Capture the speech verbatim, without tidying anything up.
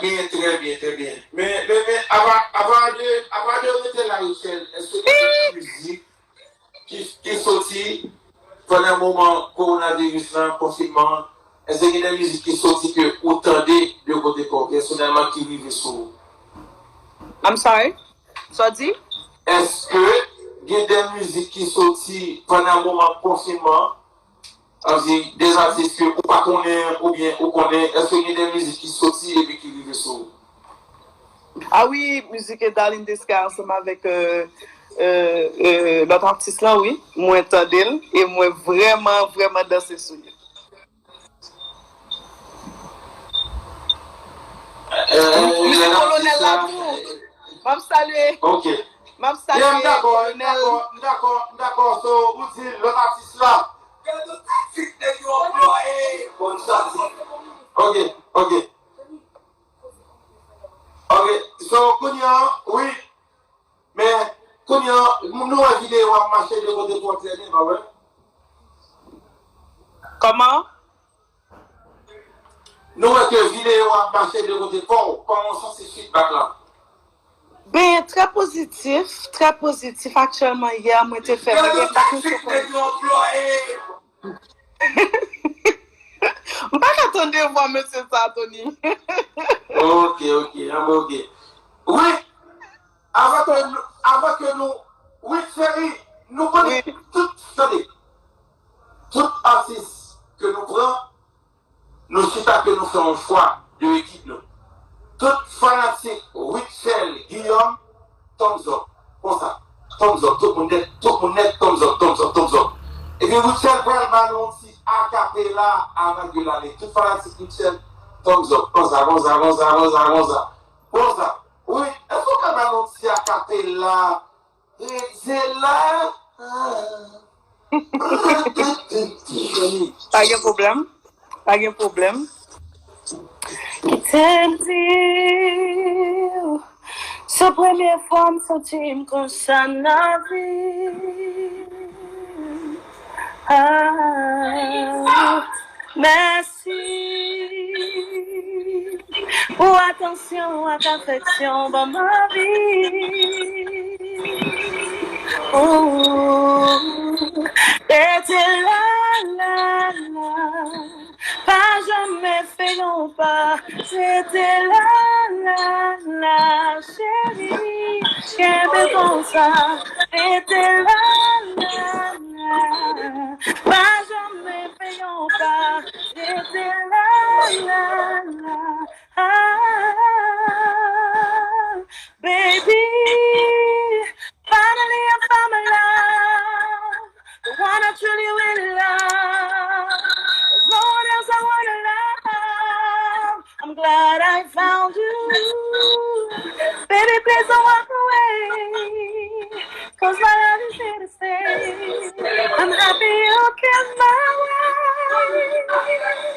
Byen, trè byen, trè byen. Men, men, men, apa, apa de, apa de rete la, Rutshelle, èske gen de mizik ki, ki soti pandan moman kowonaviris lan, konfinman an? Èske gen de mizik ki soti ke ou tande de kote pa w pèsonèlman ki rive sou ou? I'm sorry? Sa w di? Èske gen de mizik ki soti pandan moman konfinman an? Sa vle di, de atis ke ou pa konnen oubyen ou konnen, èske gen de mizik ki soti epi ki rive sou ou? Ah wi, mizik Darling Desca ansanm avèk euh, euh, euh, lòt atis lan, wi. Mwen tande l e mwen vrèman, vrèman danse sou li. Misye Kolonèl la tou. M ap salye. Ok. M ap salye. Yeah, m dakò, m dakò, m dakò, m dakò. So, ou di lòt atis la. Gade taktik nèg yo anplwaye. Bon, sa se. Ok, ok. Ok, so, kounye a, wi. Men, kounye a, nou wè videyo ap mache de kote pou w trè byen, pa vre? Kòman? Nou wè ke videyo ap mache de kote pa w, kòman w santi feedback la? Ben, trè pozitif, trè pozitif. Aktyèlman, yè, mwen te fè, mwen gen pa konn. M pa ka tande vwa mesye sa, Tony. Ok, ok, ah, ok. Wi, avan ke, avan ke nou, wi, cheri, nou konnen tout, tande, tout atis ke nou pran, nou chita ke nou fè yon chwa de ekip nou. Tout fanatik Rutshelle Guillaume, thumbs up. Konsa. Thumbs up. Tout moun nèt, tout moun nèt, thumbs up, thumbs up, thumbs up. Epi Rutshelle pral ba nou yon ti acapella avan ke l ale. Tout fanatik Rutshelle, thumbs up. Konsa, konsa, konsa, konsa, konsa. Konsa. Wi, èske w ka ba nou yon ti acapella? Rete la. Pa gen pwoblèm. Pa gen pwoblèm. Kite m di w, se premye fwa m santi m konsa nan vi m. Ah, mèsi pou atansyon ak afeksyon w ban m anvi. Ooh, rete la, la, la. Pa janm fè yon pa. Rete la, la, la, cheri. Kenbe konsa. Rete la, la, la. Pa janm fè yon pa. Rete la, la, la. Ah, baby, finally I found my love, the one I truly, really love. There's no one else I wanna love. I'm glad I found you. Baby, please don't walk away, 'cause my love is here to stay. I'm happy you came my way.